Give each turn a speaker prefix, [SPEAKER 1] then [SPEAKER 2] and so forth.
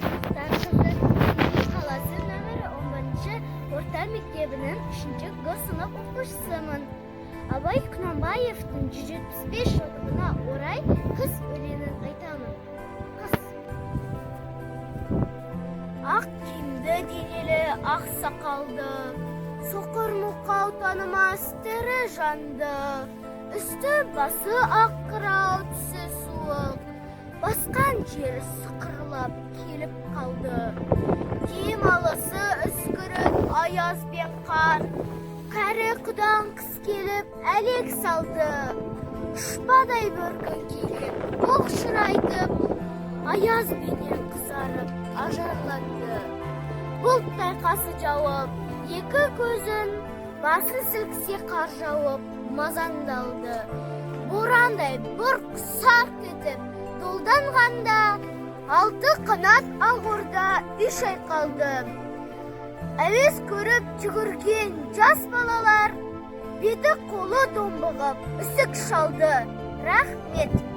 [SPEAKER 1] Мұхтарқызы, Семей қаласы нөмірі 11 орта мектебінің 3 Г сынып оқушысымын. Абай Құнанбаевтың 175 жылдығына орай «Қыс» өлеңін айтамын. Қыс. Ақ киімді денелі, ақ сақалды, соқыр, мылқау танымас тірі жанды. Үсті басы ақ қырау, түсі суық, басқан жері сықырлап келіп қалды. Демалысы үскірік, аяз бен қар. Кәрі құдаң қыс келіп әлек салды. Ұшпадай бөркін киген, боқ шырайтып, аязбенен қызарып ажарланды. Бұлттай қасы жауып, екі көзін, басын сілкісе қар жауып, мазаңдалды. Борандай бұрқ сарқ етіп, долданғанда, алты қанат ақ орда үй шайқалды. Әуес көріп жүгірген жас балалар, беті қолы домбығып, үсік шалды. Рахмет.